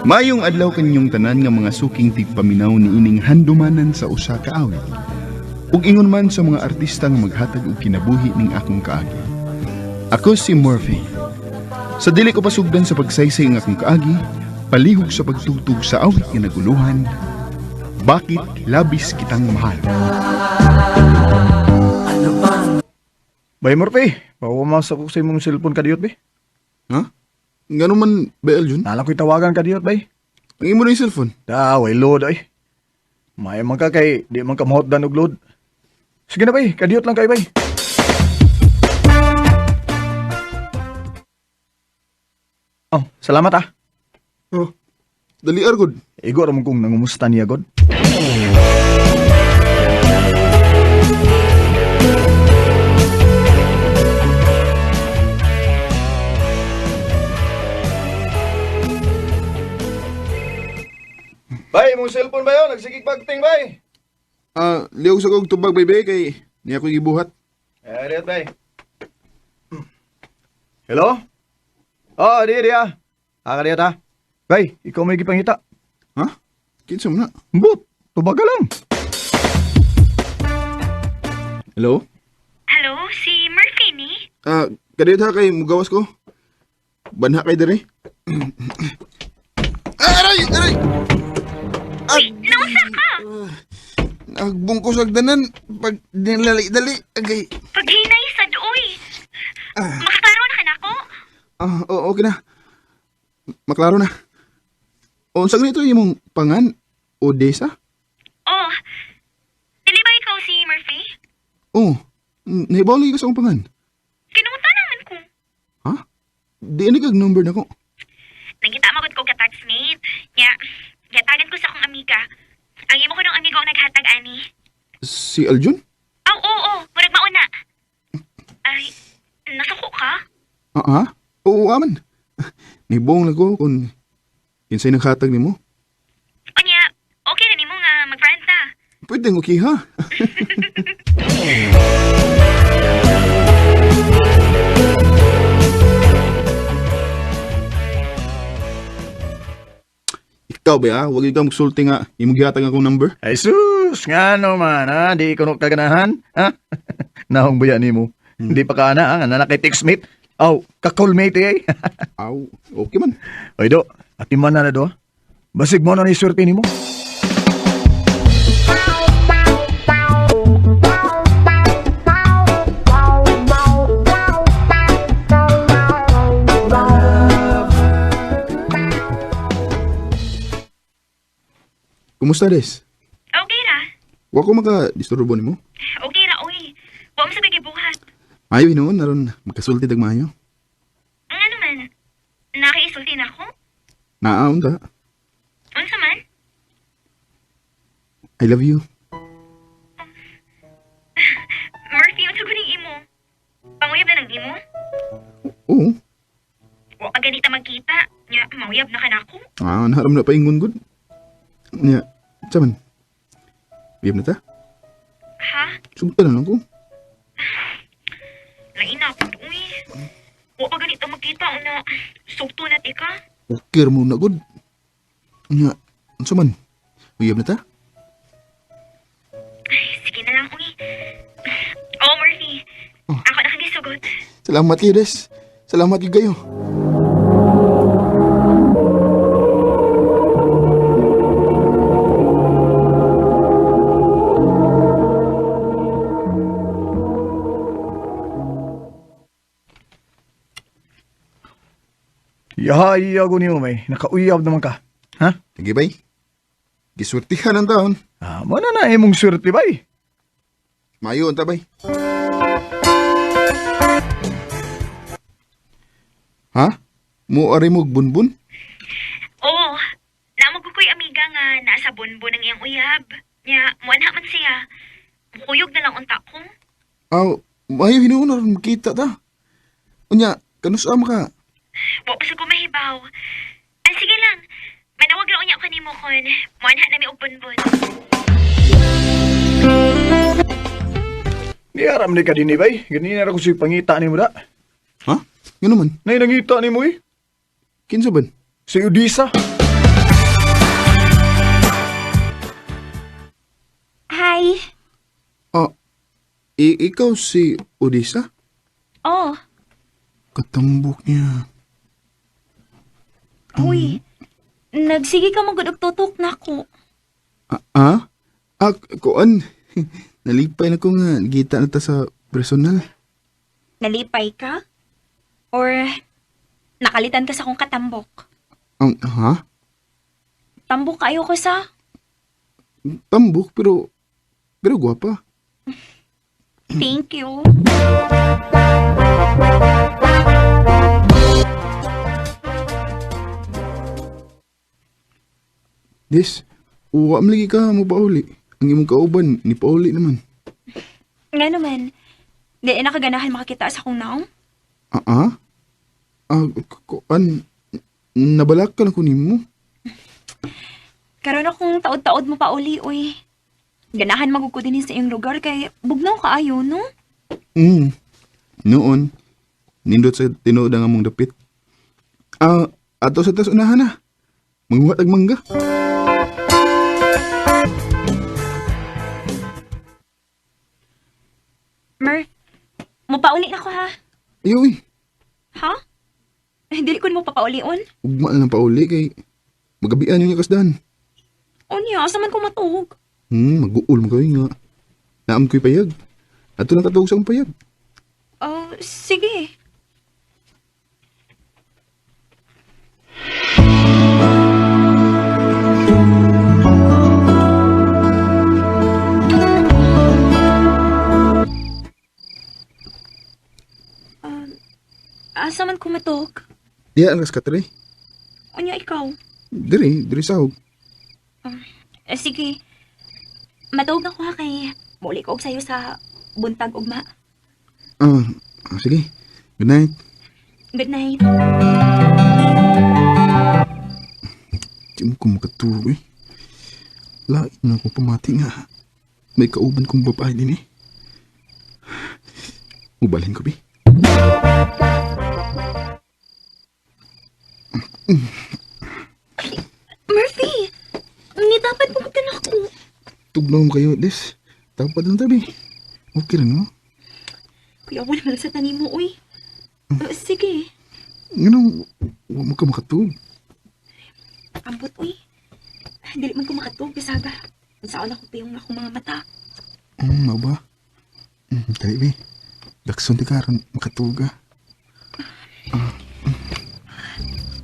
Mayong adlaw kanyong tanan nga mga suking tigpaminaw ni ining handumanan sa usa ka awit. Ug ingon man sa mga artista nga maghatag og kinabuhi ning akong kaagi. Ako si Murphy. Sa dili ko pasugdan sa pagsaysay ng akong kaagi, palihog sa pagtugtog sa awit nga naguluhan, Bakit Labis Kitang Mahal? Bay Murphy, paumasa ko sa imong cellphone kadiyot bay. Ha? Ngano man ba, Aljun? Nalang ko'y tawagan kadiyot bay. Ang imo na yung cellphone. Da, way load ay. May man ka kay di man ka mahotdan og load. Sige na bay, kadiyot lang kay bay. Oh, salamat ah. Oh. Dali argod. Igo ra man kong nangumusta niya god. Bay, mong cellphone ba yun? Nagsigig pagting bay. Ah, liog sa kog tubag baby kay niya ko gibuhat. Eh, riyot bay. Hello? Oh, di di ah. Ah, kadiyot ah. Bay, ikaw may gipangita. Ha? Kinsa man na? But, tubaga lang. Hello? Hello, si Murphy ni? Ah, kadiyot ha kay mugawas ko. Banha kay diri. Ah, aray, aray. Uy, nausa ka! Nagbungko sa agdanan pag dinalali-dali agay. Paghinay sa doy. Makaklaro na ka na ako? Ah, oo, okay na. Maklaro na. O, unsa ganito imong pangan? Odessa? Oh, dili ba ikaw si Murphy? Oh, nahibaw lagi ka sa akong pangan. Kinuta naman ko. Ha? Di ani kag number nako. Nangita magod ko ka-taxmate. Nya, gatagan ko sa akong amiga. Ang imo ko ng amigo ang naghatag ani. Si Aljun? Aw, oo, oo, murag mauna. Ay, nasuko ka? Ah, ah? Oo, aman. Nibong lang ko kung kinsay naghatag nimo. Unya, okay na nimo nga mag-friend ta. Pwede okay ha. Ikaw ba, ah? Huwag ikaw magsulti nga. Imong gihatag akong number. Ay sus, nga no man ha, di ko no kaganahan, ha? Nahong buya nimo. Hindi pa ka na, ha? Nga na kay textmate. Aw, ka-callmate eh. Aw, okay man. Oy do, atiman na na do. Basig mo na ni swerte nimo. Kumusta, Des? Okay ra. Wa ko maka-disturbo nimo. Okay ra, oy. Wa mo sa gibuhat. Ayo hinuon aron makasulti tag maayo. Ang ano man, nakiisulti na ako? Naa unta. Unsa man? I love you. Murphy, unsa guning imo? Panguyab na ng imo? Oo. Wa pa ganita magkita. Nya, mauyab na ka nako. Ah, naharam na paingon gud. Nya, sa man? Uyab na ta? Ha? Sugtan na lang ko. Lain na ako, uy. Wa pa ganita magkita una. Sugto na tika. Okay ra mo na gud. Nya, unsa man? Uyab na ta? Ay, sige na lang, uy. Oh, Murphy. Oh. Ako na kang gisugot. Salamat kayo, Des. Salamat gyud kayo. Yahay ako nimo may, nakauyab naman ka. Ha? Sige, bay. Giswertihan ang taon. Ah, mo na na imong swerte bay. Maayo unta, bay. Ha? Mo ari mo og bunbun? Oh, naamog ko ko'y amiga nga nasa bonbon ang iyang uyab. Nya, muanha man siya. Kuyog na lang unta ko. Aw, maayo hinuon aron makita ta. Unya, kanus ama ka? Wa pa sa ko mahibaw. Ah, sige lang. Manawag lang unya ko nimo kon. Muanha na mi og bonbon. Di aram ni ka dinhi bay. Ganina ra ko siya pangita nimo da. Ha? Ngano man? Nay nangita nimo eh. Kinsa ban? Si Udisa. Hi! Ah, ikaw si Odessa? Oh, Katambok niya. uy. Nagsige ka mong og tutok na ako. Ah, ah? Ah, kuan. Nalipay na ko nga. Gita na ta sa personal. Nalipay ka? Or nakalitan ka sa akong katambok? Ha? Tambok kayo ko sa... Tambok, pero... Pero gwapa. Thank you. Des, uwa lagi ka mo pauli. Ang imong kauban, ni pauli naman. Nga naman, di na nakaganahan makakita sa akong naong. Ah, ah? Ah, kuan. Nabalak ka na ko nimo. Karon akong taod-taod mo pa uli, uy. Ganahan magugko din sa iyong lugar kay bugnaw kaayo, no? Mm. Noon, nindot sa tinuod ang among dapit. Ah, ato sa tas unahan na. Manguha tag mangga. Murph, mupauli na ko ha. Ayaw eh. Ha? Eh, dili ko mo papaulion. Ugma na lang pauli kay magabian yung kasdan. Unya, asa man ko matuog? Mag-uul mo kayo nga. Naam ko'y payag. Ato lang katawag sa akong payag. Oh, sige. Asa man ko matuog? Diya ang katre. Unya ikaw. Diri, diri sahog. Eh, sige. Matuog na ko ha kay muli ko og sayo sa buntag ugma. Ah, ah, sige. Good night. Good night. Di mo ko makatulog eh. Lain na akong pamati nga. May kauban kong babae din eh. Ubalhin ko, bi. Murphy! Ni dapat pumunta na ako. Tugnaw mo kayo, Des. Dapat lang tabi. Okay lang, no? Kuya, wala man sa tanim mo, uy. Sige. Ganun, wa mo ka makatulog. Ambot, uy. Dili man ko makatug, bisaga. Saan ako piyong akong mga mata. Mao ba? Dali, bi. Dakson ti karon makatulog ka.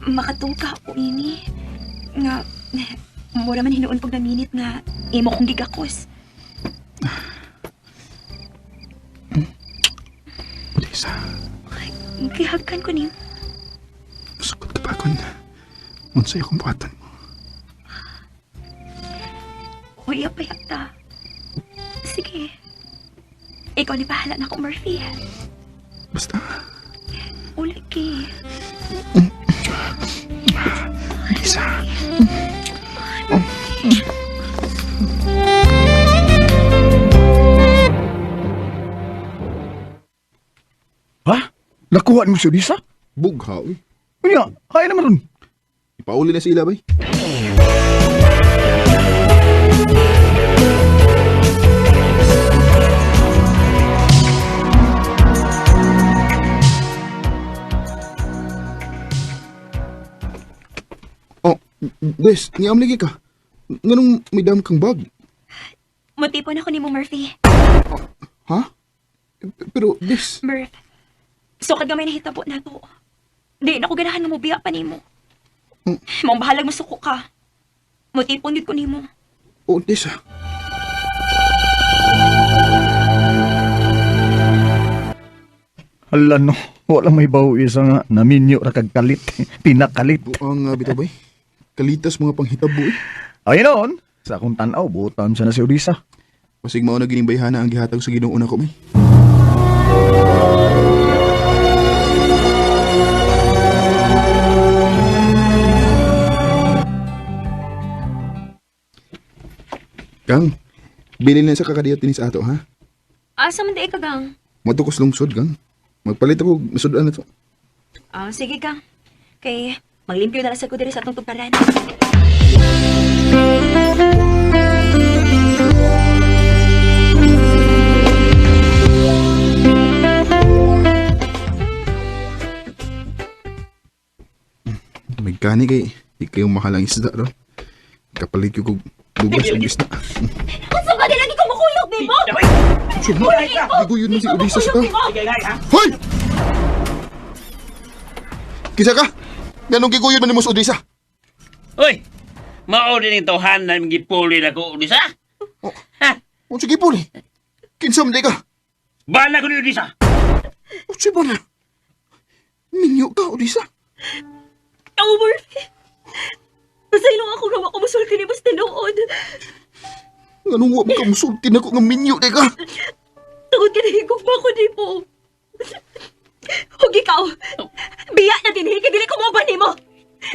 Makatug ka, o ini. Nga, mura man hinuon pag naminit nga imo kong gigakos. Odessa, Gihagkan ko niyo. sugod ka pa akon. Unsay akong buhatan mo. Uy, apayag ta. Sige. Ikaw ni bahala na ako, Murphy. Basta, Ulagi. Odessa. Ha? Nakuha mo si Odessa? Bugha, uy. Unya, kaya naman ron. Ipauli na sila, bay. Oh, Des, niam lagi ka. Nganong may dam kang bag? Mutipon ako ni mo, Murphy. Ha? Pero, Des, Murph, sukad gamay nahitabo na to. Di na ko ganahan nga mobiya pa nimo. Maong bahalag masuko ka. Mutipon gid ko nimo. oh, Des ah. Hala no, wala may bawo isa nga. Naminyo ra kag kalit. Pinakalit. Buang nga bitaw, bay. Kalitas mga panghitabo eh. Ayun noon, sa akong tanaw, butan siya na si Odessa. Pasig mao na gining bayhana ang gihatag sa Ginoo nako, bay. Kang, bilin na sa kakadiyot dinhi sa ato, ha? Asa man di ka gang? Moto ko sa lungsod, Kang. Magpalit ako, masudan na to. Ah, sige gang. Kay maglimpyo na lang sa ko diri sa atong tuparan. May gani kay di kayo mahal ang isda ron. Kapalit ko kog bugas ang isda. Unsa ba lagi ko mukuyog nimo? Suma, giguyod man si Odessa sa ta. Hoy! Kisa ka? Ganong giguyod man nimo sa Odessa? Uy! Mao din yung tawhanan na gipuli na ko, Odisa. Oh. Ha? Unsa gipuli? Kinsa man di ka? Bana ko ni Odisa. Unsa ba na? Minyo ka, Odessa. Oh, Murphy. Pasaylo ako nga wa ko musulti nimo sa tinuod. Nganong wa man ka musulti nako nga minyo di ka? Tungod kay nahigugma ko nimo. Hug ikaw. Biya na dinhi kay dili ko mo ba nimo.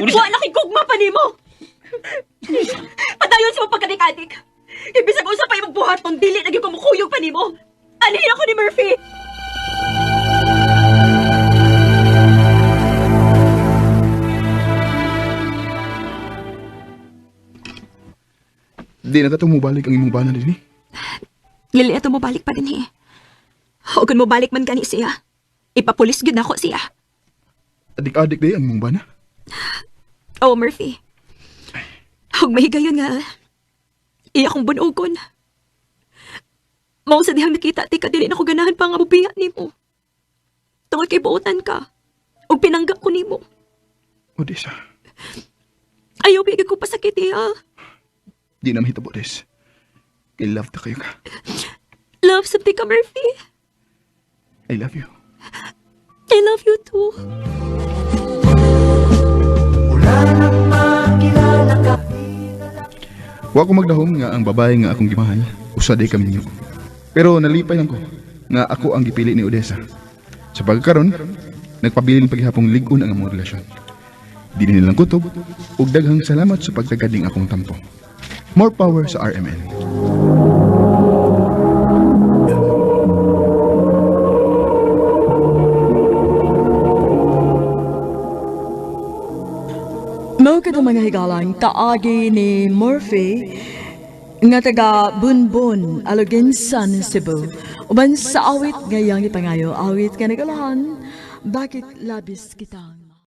Odessa. Wa na kay gugma pa nimo. Padayon sa pagkadik-adik. Kay bisag unsa pa imong buhaton dili na gyud ko mukuyog pa nimo. Alihin ako ni Murphy. Di na ta mubalik ang imong bana dinhi. Lili ato mo balik pa din eh. O kung mo balik man gani siya, ipapulis gyud nako siya. Adik-adik di ang imong bana. Oh, Murphy. Huwag mahigayon nga. Iya kong bunugon. Mao sa dihang nakita ti ka dili na ko ganahan pa nga mubiya nimo. Tungod kay buotan ka. Ug pinangga ko nimo. Odessa, Ayaw bigay ko pasakit iya. di na mahitabo des. Kay love ta kayo ka. Love sabti ka, Murphy. I love you. I love you too. Wa ko magdahom nga ang babae nga akong gimahal, usa day kami ninyo. Pero nalipay lang ko nga ako ang gipili ni Odessa. Sa pagkaron, nagpabilin paghapong lig-on ang among relasyon. Di nilang kutob ug daghang salamat sa pagtagad ning akong tampo. More power sa RMN. Mao kadto mga higalang kaagi ni Murphy nga taga Bunbun, Aloginsan, Cebu. Uban sa awit ngayang ipangayo, awit nga nagalahan, bakit labis kitang